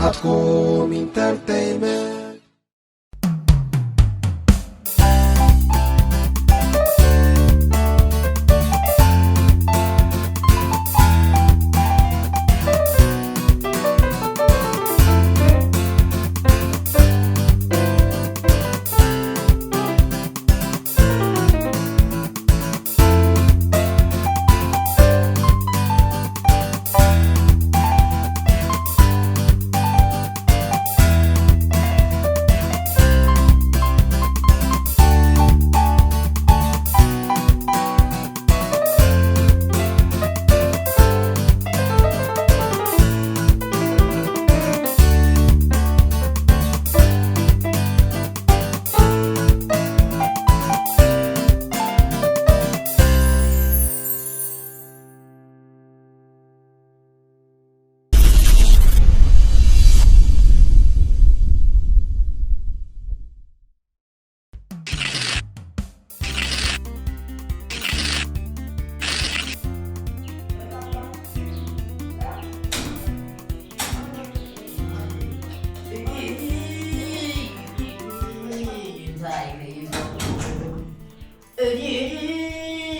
ኣትኩም ኢንተርተይመንት። እንታይ ከይገብሩ? እዲ፣ እዲ፣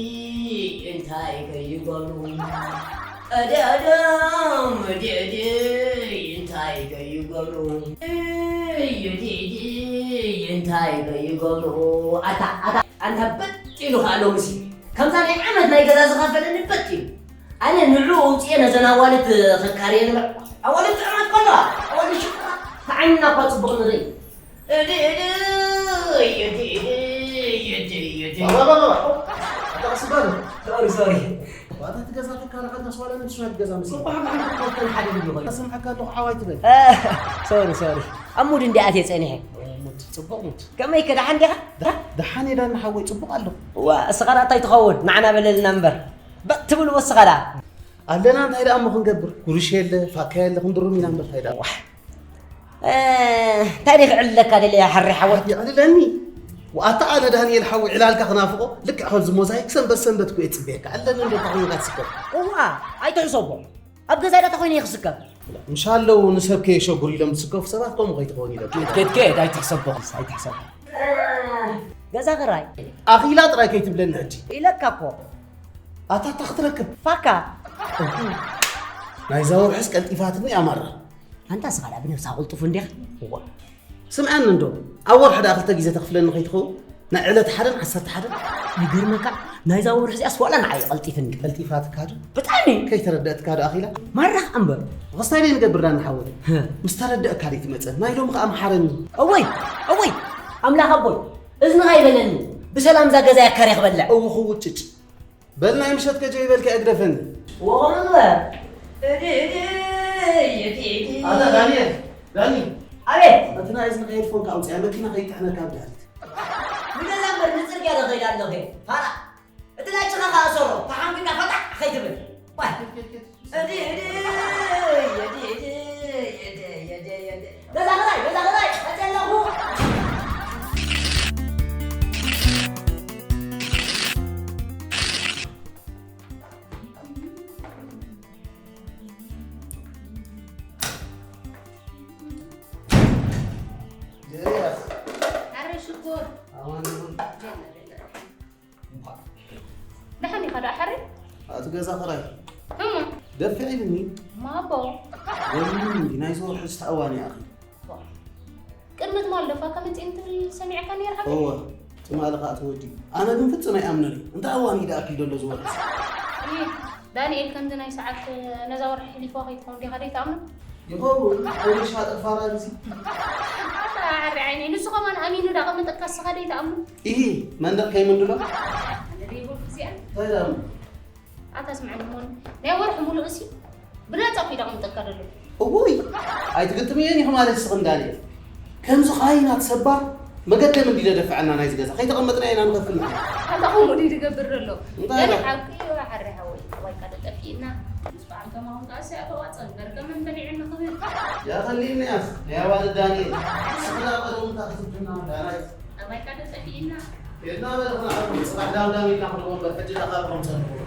እዲ፣ እዲ፣ እንታይ ከይገብሩ? እዲ፣ እዲ፣ እዲ፣ እዲ፣ እንታይ ከይገብሩ? እዲ፣ እዲ፣ እንታይ ከይገብሩ? ኣታ፣ ኣታ፣ ኣንታ በጥ ኢሉ ከኣ ሎምሲ። ከምዛ ናይ ዓመት ናይ ገዛ ዝኸፈለኒ በጥ ኢሉ። ኣነ ንዕኡ ኣውፅኤ ነዘን ኣዋልድ ከካርየን እምበር። ኣዋልድ ጥዑማት ከለዋ፣ ኣዋልድ ሽኩራት፣ ተዓይንና እኳ ፅቡቕ ንርኢ። እዲ፣ እዲ፣ እዲ፣ እዲ፣ እዲ፣ እዲ። ባባ፣ ባባ፣ ባባ። ኣታ ቀስ በል። ሶሪ፣ ሶሪ። ዋታ እቲ ገዛ ተካረኸ፣ ተስዋለ፣ ንሱ ናይ ገዛ ምስ እኮ ሓደ ሓደ እኮ ሓደ እዩ። ስምዓካ ኣለኹ፣ ዓዋይ ትበል። እ፣ ሶሪ፣ ሶሪ። ኣብ ሙድ እንዲኣ ኣትየ ጸኒሐ። ሙድ፣ ጽቡቕ ሙድ። ከመይ ከ፣ ደሓን ዲኻ? ዳ-፣ ደሓን እየ ዳኒ ሓወይ፣ ጽቡቕ ኣለኹ። እዋ፣ እስኻ ደኣ እንታይ ትኸውን? ንዓና በለልና እምበር። በጥ ትብል ወስኻ ደኣ። ኣለና፣ እንታይ ደኣ እሞ ክንገብር? ጉርሽ የለ፣ ፋካ የለ፣ ክንድሩም ኢና እምበር፣ እንታይ ደኣ? ዋሕ። እ፣ እንታይ ደኣ ክዕልለካ ደልየ፣ ሓሪ ሓወይ? የዕልለኒ። ወኣታ ኣነ ዳንኤል ሓወይ ዕላልካ ክናፍቆ፣ ልክዕ ከምዚ ሞዛይክ ሰንበት ሰንበት እኮ እየ ዝጽበየካ። ዕለኒ እንዶ እንታይ ኮይንካ ትስከፍ? እዋ፣ ኣይትሕሰቦ። ኣብ ገዛይ ዳታ ኮይነ እየ ክስከፍ። ምሽ ኣለዉ ንሰብ ከየሸጉር ኢሎም ዝስከፉ ሰባት ከምኡ ከይትኸውን ኢሎም። ኬድ፣ ኬድ፣ ኬድ፣ ኣይትሕሰቦ፣ ኣይትሕሰቦ። እ፣ ገዛ ክራይ? ኣኺላ ጥራይ ከይትብለኒ ሕጂ። ኢለካ እኮ። ኣታ፣ ኣታ ክትረክብ። ፋካ። እሁ። ናይዛ ወርሕስ ቀልጢፋትኒ ኣማራ። ኣንታ እስኻ ደኣ ብነብስኻ ቅልጡፍ እንዲኻ። እዋ። ስምዐኒ እንዶ፣ ኣብ ወርሒ ደኣ ክልተ ግዜ ተኽፍለኒ ከይትኸውን? ናይ ዕለት ሓደን ዓሰርተ ሓደን? ይገርመካ፣ ናይዛ ወርሒ እዚኣስ ዋላ ንዓይ ቀልጢፍኒ። ቀልጢፋትካ ዶ? ብጣዕሚ። ከይተረደእትካ ዶ ኣኺላ? ማራ እምበር። ኸስታይ ደይ ንገብር ዳኒ ሓወይ? ህ። ምስ ተረደእካ ደይ ትመጸ? ናይ ሎሚ ኸኣ መሓረኒ። እወይ፣ እወይ፣ ኣምላኽ ኣቦይ፣ እዝንኻ ይበለኒ። ብሰላም እዛ ገዛ ያካርያ ክበልዕ። እው ኽውጭጭ። በል ናይ ምሸት ከጀ ይበልካ እግደፈኒ። ወኾነ ግበር። እዲ፣ እዲ፣ እዲ፣ እዲ። ኣታ ዳንኤል፣ ዳኒ። ኣቤት። እቲ ናይ እዝንኻ ሄድፎንካ ኣውፅያ፣ መኪና ከይጥሕነካ ብድሕሪት። ንገዛ እምበር ንፅርግያ ዶ ከይድ ኣለኹ? ፋራ። እቲ ላጭኻ ከኣ ሰሮ፣ ተሓንቢብካ ፈጣዕ ከይትብል። ዋይ። እዲ፣ እዲ፣ እዲ፣ እዲ፣ እዲ፣ እዲ፣ እዲ። ገዛ ኽራይ፣ ገዛ ኽራይ፣ መፅእ ኣለኹ። ጀርያስ። ኣረ ሽኮር። ኣማን ይኹን። ጀመረ። እንኳን። ደሓን ኢኻ ዶ ሓረ? ኣቲ ገዛ ኽራይ። እሞ? ደፊዕ ኢልኒ። ማቦ። ወይኒ ናይዚ ወርሒ ዝተኣዋኒ ኣኺ። ዋ። ቅድሚ ትማል ዶ ፋካ መፂእኒ ትብል ሰሚዐካ ነይረ ሓቂ? እወ። ትማሊ ኸኣ ተወዲኡ። ኣነ ግን ፍጹም ኣይኣምነን እዩ። እንታይ ኣዋኒ ደኣ ኣኪል ዘሎ ዝወርሒ? እይ፣ ዳንኤል ከምዚ ናይ ሰዓት ነዛ ወርሒ ሕሊፋ ከይትኸውን ዲኻ ደይትኣምኖ? ይኸውን፣ ፖሊስ ፋጠር ፋራ እዚ። ኣታ ዓሪ ዓይነይ፣ ንሱ ከማን ኣሚኑ ዳቐመጠካ እስኻ ደይትኣምኖ? ኢሂ፣ መንደቕ ከይምንድሎ? ኣነ ደይበልኩ እዚኣ። እንታይ ደኣ? ኣታ ስምዐኒ እሞ፣ ናይ ወርሒ ሙሉእ እሲ ብናጻ እኮ እዩ ዳቐመጠካ ደሎ። እውይ፣ ኣይትግጥምየን ኢኺ ማለት እስኽን ዳንኤል። ከምዚ ኻይናት ሰባር መገደም እንዲ ደደፍዐና ናይዚ ገዛ። ከይተቐመጥና ኢና ንኸፍል ንሕና። ኣታ ከምኡ ድዩ ዝገብር ዘሎ? እንታይ ገለ ኢኻ? ሓቂ እዩ፣ ዓሪ ሓወይ። ኣባይካ ደጠፊእና። ምስ በዓል ከማኹም ከኣ እሰይ ኣተዋፀን፣ በርገመን በሊዕኒ ክብል። ያኸሊኒ ኣኽ፣ ናይ ኣዋልድ ዳንኤል። ስኽዳ ቀደም እንታይ ክትብልና፣ ዳናይት። ኣባይካ ደጠፊእና። የድና በለ፣ ክነዕርፎ፣ ጽባሕ ዳምዳም ኢልና ክንወንበር፣ ሕጂ ደኣ ካብ ሮም ሰንድዎ።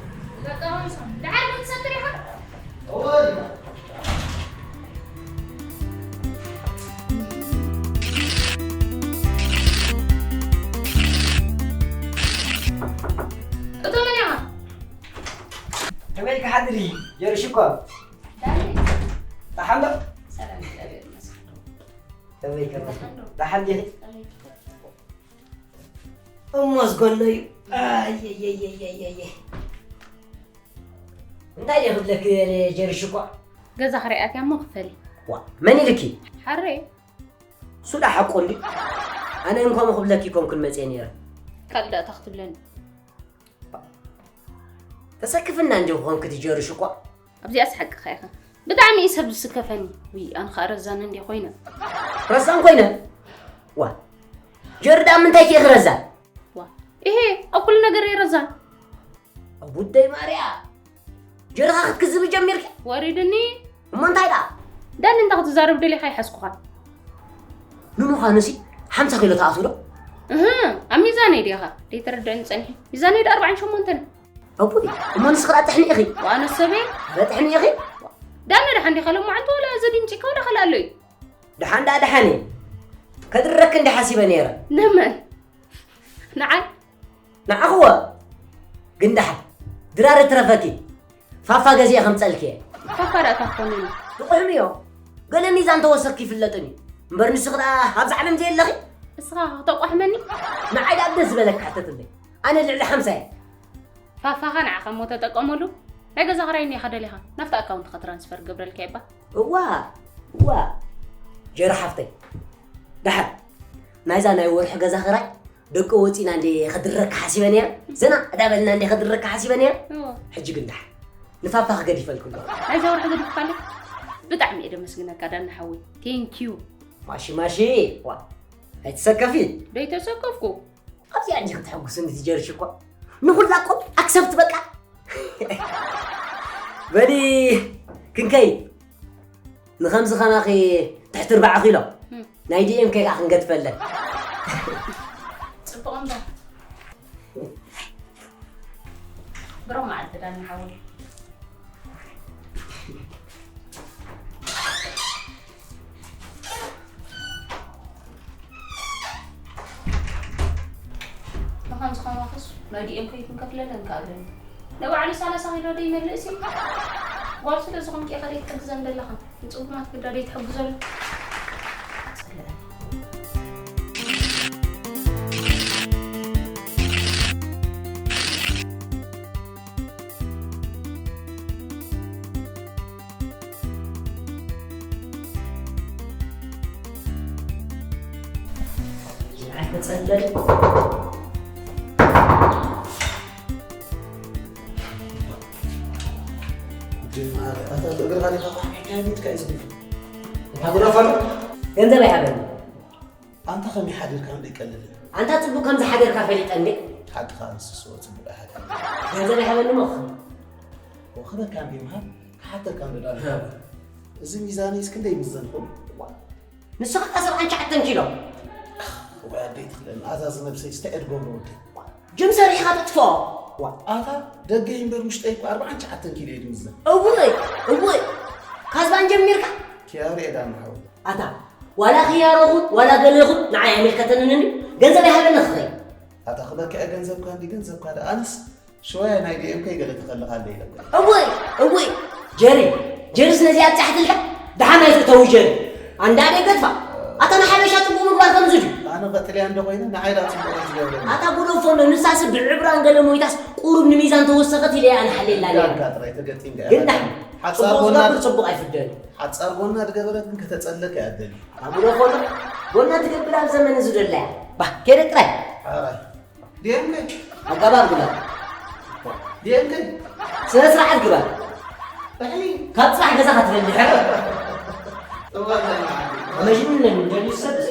በቃ ሮም ሰንድዎ። ደሓር ሞት ሰንድር ኢኻ? እወ፣ ዲና። ሓድሪ ጀርሽኮ። ዳኒ፣ ደሓን ዶ? ሰላም፣ እግዚኣብሔር ይመስገን። ከመይ ከመይ? ደሓን ዶ? ደሓን ዲኺ? ከመይ? እሞ ዝጎነዩ። ኣየየየየየየ። እንታይ ደይ ክብለኪ ጀርሽኮ? ገዛ ክሪኣትያ እሞ ክፈሊ። ዋ፣ መን ኢልኪ? ሓረ ሱዳ ሓቁ እንዲ። ኣነ እንኮም ክብለኪ ኮንኩን መጽየ ነይረ። ካልእ ዳእታ ክትብለኒ። ተሰክፍና እንዲ ኮንኩ ትጀርሽኮ? ኣብዚኣስ ሓቅኻ ኢኻ። ብጣዕሚ እዩ ሰብ ዝስከፈኒ። ውይ፣ ኣነ ኸኣ ረዛን እንዲ ኮይነ። ረዛን ኮይነ? ዋ፣ ጀርዳ ምንታይ ከ ረዛን? ዋ፣ ይሄ ኣብ ኩሉ ነገር እየ ረዛን። ኣቡደይ ማርያ፣ ጀርኻ ክትክዝቢ ጀሚርኪ? ወሪድኒ። እሞ እንታይ ደኣ? ዳኒ፣ እንታ ክትዛረብ ደሊኻ ኣይሓዝኩኻን። ንምዃኑሲ ሓምሳ ኪሎ ትኣትው ዶ? እህ፣ ኣብ ሚዛነይ ዲኻ? ደይተረድዕኒ ጸኒሑ። ሚዛነይ ዶ ኣርባዓን ሸሞንተን? ኣቡይ፣ እሞ ንስኺ ደኣ ጥሕኒ ኢኺ? ዋነ ሰበይ? ኣረ ጥሕኒ ኢኺ? ዳኒ፣ ደሓን ዲኻ? ሎማዓንቲ ወላ ዘዲንጭካ ወላ ካልእ ኣሎ እዩ። ደሓን ደኣ ደሓን እየ። ከድረክ እንዲ ሓሲበ ነይረ። ንመን? ንዓይ? ንዓኽዎ። ግን ደሓን ድራር ትረፈኪ። ፋፋ ገዚአ ከምጸልኪ እየ። ፋፋ ደኣ ታኾነኒ። ትቑሕምዮ። ገለ ሚዛን ተወሰኽኪ ይፍለጥን እዩ። እምበር ንስኺ ደኣ ኣብዚ ዓለም ዘየለኺ? እስኻ ከተቋሕመኒ? ንዓይ ደኣ ደስ ዝበለካ ሕተትለይ። ኣነ ልዕሊ ሓምሳ እየ። ፋፋኻ ንዓኻ እሞ ተጠቀመሉ። ናይ ገዛ ክራይ እኒኻ ደሊኻ ናብቲ ኣካውንትኻ ትራንስፈር ገብረልካ ይባ። እዋ፣ እዋ። ጀሮ ሓፍተይ። ደሓን ናይዛ ናይ ወርሒ ገዛ ክራይ ደቂ ወፂና እንዴ ከድረካ ሓሲበ ነይረ። ዘና እዳ በልና እንዴ ከድረካ ሓሲበ ነይረ። እዎ። ሕጂ ግን ደሓን ንፋፋ ክገዲፈልኩ ኣለኹ። ናይዛ ወርሒ ገዲፍካለይ? ብጣዕሚ እየ ደመስግነካ ዳኒ ሓወይ። ቴንክ ዩ። ማሺ ማሺ። ዋ፣ ኣይትሰከፊ። ደይተሰከፍኩ። ኣብዚኣ እንጂ ክትሕጉስኒ ትጀርሽ እኮ። ንኹላ እኮ ኣክሰብት በቃ። በሊ ክንከይ። ንኸምዚ ኸማኺ ትሕቲ ኣርባዓ ኪሎ። እም። ናይ ዲኤምኬ ከዓ ክንገድፈለን። ጽቡቕ እምበር። ብሮ መዓልቲ ዳኒ ሓወይ። ንኸምዚ ኸማኽስ ናይ ዲኤምኬ ክንከፍለለን ከኣለኒ። ንባዕሉ ሰላሳ ኪሎ ዶ ይመልእስ እዩ? ጓል ስለ ዝኾንኪ ኢኻ ደይትሕግዘን ዘለኻ። ንጽጉማት ግዳ ደይትሕግዘሉ። ጸልአኒ። ጀማሪ፣ ኣታ ብእግርኻ ዲኻ ኳሕኪሕካ ሂድካ እዩ ዝብል። ገንዘብ ኣይሃበኒ። ኣንታ ከመይ ሓዲርካ እንዶ ይቀልል። ኣንታ ጽቡቅ ከም ዝሓደርካ ፈሊጠ እንዴ? ሓቅኻ ንስስ ጽቡቅ ኣይሓድር። ገንዘብ ኣይሃበኒ እሞ። ወኽበካ እንዲ ምሃብ ክሓተካ እንዶ ዳር። እዚ ሚዛነይስ ክንደይ ይምዘን ኾን? ንስኻ ከ ሰብዓን ትሽዓተን ኪሎ። ወይ ኣደይ ትኽለኒ፣ ኣዛ ዝነብሰይ ስተ ዕድጎም ወደይ። ጅም ሰሪሕኻ ተጥፍኦ። ዋ፣ ኣታ ደገ ይንበር ውሽጠይ እኮ ኣርባዓን ትሽዓተን ኪሎ እየ ዝምዘን። እውይ፣ እውይ። ካዝባን ጀሚርካ? ኪያር እየ ዳኒ ሓወይ። ኣታ፣ ዋላ ኽያሮ ኹን፣ ዋላ ገለ ኹን፣ ንዓይ ኣይምልከተንን እንድዩ። ገንዘብ ኣይሃበኒ ክኸይ። ኣታ ክበክዐ ገንዘብካ እንዲ ገንዘብካ ደኣ ኣነስ ሽወያ ናይ ዲኤምከይ ገለ ተኸልኻ ኣለ ኢለካ። እውይ፣ እውይ። ጀሪ፣ ጀሪስ ነዚኣ ትጻሕትልካ? ደሓን ኣይትእተዊ ጀሪ። ኣንዳ ደይ ገድፋ። ኣታ ንሓበሻ ጽቡቕ ምግባር ከምዚ ድዩ? ኣነ ቀጥልያ እንዶ ኮይነ ንዓይ ደኣ ጽቡቕ እዩ ዝገብረኒ። ኣታ ጉደፎ እንዶ ንሳስ ብዕብራን ገለ ሞይታስ ቁሩብ ንሚዛን ተወሰኸት ኢለ እየ ኣነ ሓልየላ ነይረ። ዳርጋ ጥራይ ተገጢምካ ኢኻ። ግን ደሓን። ሓጻር ጽቡቕ ጎና ዝገብር ጽቡቕ ኣይፍደን። ሓጻር ጎና ዝገበረት ግን ከተጸልለካ እያ ትደሊ። ኣጉደፎ እንዶ ጎና ትገብር ኣብ ዘመን እዚ ደላያ። ባህ፣ ከይደ ጥራይ። ሓራይ። ዲኤምከ ኣጋባብ ግበር። ዲኤምከ ስነ ስርዓት ግበር። እሕኒ ካብ ጽባሕ ገዛ ክትበልሕ። እዋን መጅኑን ነን እንደልዩ ሰብ እዚ።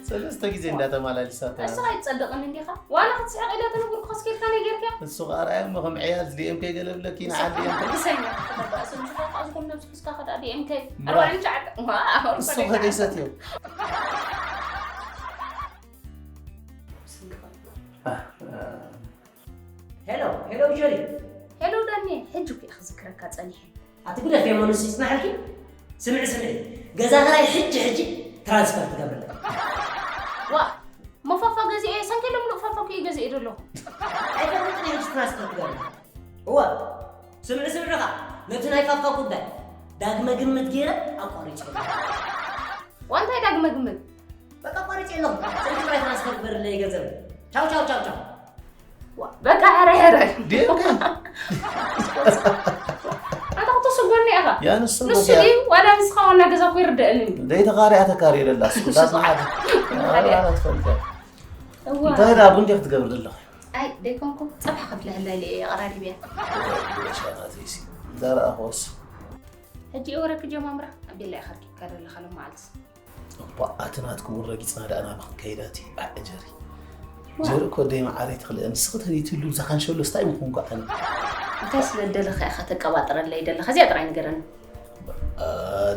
ሰለስተ ግዜ እንዳተማላሊሳታ። እስኻ ኣይትጸድቕን እንዲኻ? ዋላ ክትስሕቕ ኢላ ተነግርኩ ከስኪልካ ነጊርካ? እሱ ኸኣ ርኣዮ እሞ ከም ዕያል ዲኤምከ ገለ ብለኪ ንዓል ዲኤምከ። ብሰኛ ከተባእስ እንጂ ኸኣ ዝኾነ ነብሱ ሒዝካ ከዳ ዲኤምከ። ምራ። ኣርባዕን ትሽዓተ። ዋ፣ ኣርባዕን ትሽዓተ። እሱ ኸደ ይሰትዮ። ሄሎ፣ ሄሎ ጀሪ። ሄሎ ዳኒ፣ ሕጂ እኮ እየ ክዝክረካ ጸኒሐ። ኣቲ ግደፍ የመኑ ሲጽናሕልኪ። ስምዒ፣ ስምዒ። ገዛ ኽራይ ሕጂ ሕጂ ትራንስፈር ትገብርለይ። ዋ መፋፋ ገዚኤ ሰንከለ ሙሉእ ፋፋ ኩ ገዚኤ ደሎ። ኣይፈልጥን ሕጂ ትራንስፈር ትገብርለይ። እዋ ስምዒ ስምዒኻ ነቲ ናይ ፋፋ ጉዳይ ዳግመ ግምት ገይረ ኣቋሪጸ። ዋንታይ ዳግመ ግምት? በቃ ኣቋሪጸ ኣለኹ። ሰንቲ ጥራይ ትራንስፈር ግበርለይ ገንዘብ። ቻው ቻው ቻው ቻው። በቃ ሕረ ሕረ ዲካ ኣታ ክትስጎኒ ኢኻ። ያንስ ንሱ ድዩ ዋላ ንስኻ ዋና ገዛ እኮ ይርደአኒ። ደይተኻሪያ ተካሪ ለላ ዳስመሓት ትፈልጠ እዋ እንታይ ዳ ቡን ዲክ ትገብር ዘለኹ ኣይ ደይኮንኩ ፀብሒ ከፍልሐላ ኢለ እየ ኣቐራሪብያ። ሻናተይሲ እንዳረኣኹስ ሕጂ እወረክ ጀማምራ ኣቤላ ኢኻ ርኪብካ ዘለኻ ሎም መዓልትስ። እባ ኣቲ ናትኩም ረጊፅና ደኣ ናበ ክንከይዳት እዩ ኣጀሪ ጀሪ እኮ ደይ መዓረይ ትኽልአ ንስኺ ተደይትሉ እዛ ካንሸሎ ስታይ ምኹንኩ ኣነ እንታይ ስለ ደለኻ ኢኻ ተቀባጥረለይ ደለኻ እዚኣ ጥራይ ንገረኒ።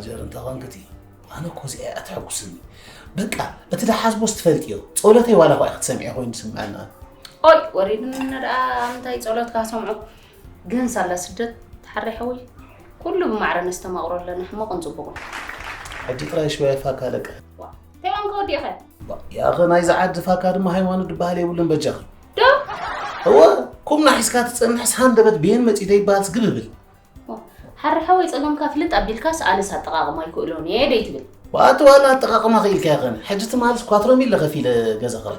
ጀሪ እንተኾንክቲ ኣነ እኮ እዚኣ እያ ትሐጉስኒ በቃ እቲ ደሓዝቦስ ትፈልጥዮ ጸሎተይ ዋላ ኳ ክትሰምዒ ኮይኑ ስምዐና ኦይ ወሪድና ደኣ እንታይ ጸሎትካ ሰምዑ። ግን ሳላ ስደት ተሓሪ ሓወይ ኩሉ ብማዕረ ነስተማቕሮ ኣለና ሕማቕን ጽቡቕን። ሕጂ ጥራይ ሽወያ ፋካ ለቀ ተማም ከወዲእኸ ያኸ ናይዚ ዓዲ ፋካ ድማ ሃይማኖት ዝበሃል የብሉን በጃኺ ዶ እወ ኩምና ሒዝካ ትጸንሕስ ሃንደበት ብየን መጺኡ ተይበሃልስ ግብብል ሓሪ ሓወይ ጸገምካ ፍልጥ ኣቢልካስ ኣነስ ኣጠቓቕማ ኣይክእሎን እየ ደይትብል ብኣቲ ዋላ ኣጠቓቕማ ክኢልካ ይኸነ ሕጂ ትማልስ ኳትሮ ሚለ ከፊለ ገዛ ኸረ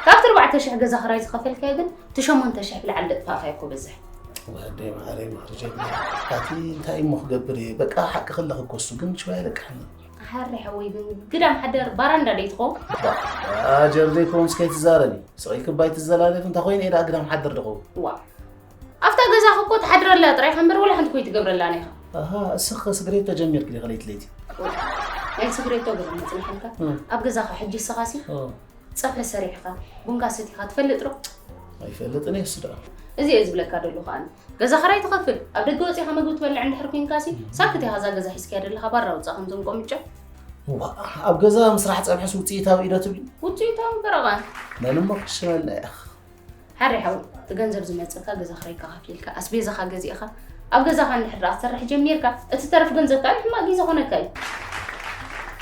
ካብቲ ኣርባዕተ ሽሕ ገዛ ኽራይ ዝኸፈልካዮ ግን እቲ ሸሞንተ ሽሕ ብላዕሊ ደጥፋእካዮ እኮ በዝሕ። ወደይ ማዕረይ ማርጀ ኣቲ እንታይ እሞ ክገብር እየ በቃ ሓቂ ከለኽ እኮ እሱ ግን ሽዋ የለቅሐኒ ሓሪ ሓወይ ግን ግዳም ሓደር ባራንዳ ደይ ትኸውን ጀርደይ ኮምስ ከይትዛረቢ ስቕ ኢልክባይ ትዘላለፍ እንተ ኮይነ እየ ደኣ ግዳም ሓደር ድኸውን ዋ ኣብታ ገዛኺ እኮ ትሓድረላ ጥራይ ከንበር ወላ ሓንቲ ኮይ ትገብረላን ኢኻ። ኣሃ እስኺ ስግሬቶ ጀሚርኪ ዲኺ ለይቲ ለይቲ? ናይ ስግሬቶ ገለ መጽንሐልካ ኣብ ገዛኻ ሕጂ እስኻሲ ጸብሒ ሰሪሕኻ ቡንካ ሰቲኻ ትፈልጥ ዶ? ኣይፈልጥን እየ እሱ ደኣ። እዚ እየ ዝብለካ ደለኹ ኣነ ገዛ ኽራይ ትኸፍል ኣብ ደገ ወጺኻ መግቢ ትበልዕ እንድሕር ኮይንካሲ ሳክት ኢኻ እዛ ገዛ ሒዝካያ ደለኻ ባራ ውጻእ ከምዞም ቆምጫ። እዋ ኣብ ገዛ ምስራሕ ጸብሕስ ውጽኢታዊ እዩ ዶ ትብሊ? ውጽኢታዊ እምበር ኣቐ መን እሞ ክሽመልና እያ። ሓረይ ሓወይ እቲ ገንዘብ ዝመፀካ ገዛ ክራይካ ከፊልካ ኣስቤዛኻ ገዚእኻ ኣብ ገዛኻ እንድሕር ደኣ ክትሰርሕ ጀሚርካ እቲ ተረፍ ገንዘብ ከዓ ንሕማቕ ግዜ ኮነካ እዩ።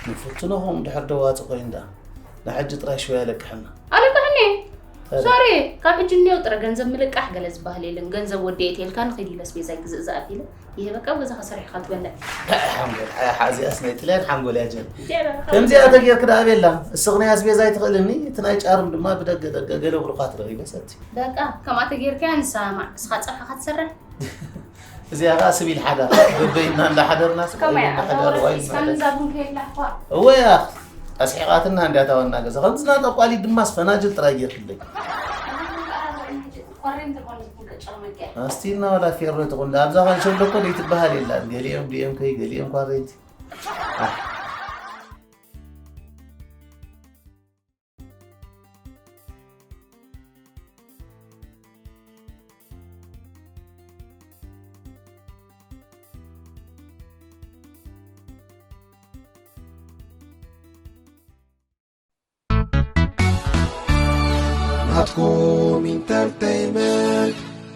ንፍትኖ ከምኡ እንድሕር ደዋፂ ኮይኑ ደኣ ንሕጂ ጥራይ ሽወይ ኣለቅሐና። ኣለቅሕኒ ሶሪ ካብ ሕጂ እኒኦ ጥረ ገንዘብ ምልቃሕ ገለ ዝበሃል የለን ገንዘብ ወዲኤ እትየልካ ንኺድ ኢለ ኣስቤዛይ ግዝእ ዝኣቢለ ይህበካ ኣብ ገዛኻ ሰሪሕኻ ትበልዕ። ሓንጎል ሓዚኣስ ናይ ጥልያን ሓንጎል እያ ጀን። ከምዚኣ ተጌርክ ደኣ ቤላ እስኺ ናይ ኣስቤዛ ኣይትኽእልኒ እቲ ናይ ጫርም ድማ ብደገ ደገ ገለ ብሩኻት ረኺበ ሰቲ። በቃ ከምኣ ተጌርካያ ንሳ ማዕ እስኻ ጸብሕኻ ትሰርሕ። እዚኣ ኸዓ ስቢል ሓዳር በበይና እንዳሓደርና ከማይ ኣታወረስ ስካን ዛቡን ከየላሕኳ። እወያ ኣስሒቓትና እንዲያ ታወና ገዛ ከምዚ ናጠቋሊት ድማስ ፈናጅል ጥራይ ጌርክለይ። ኣስቲልና ዋላ ፌሮ ትኹን ኣብዛ ኸንሸሎ እኮ ደይትበሃል የላን ገሊኦም ዲኤምከይ ገሊኦም ኳሬንቲ። ናትኩም ኢንተርተይመንት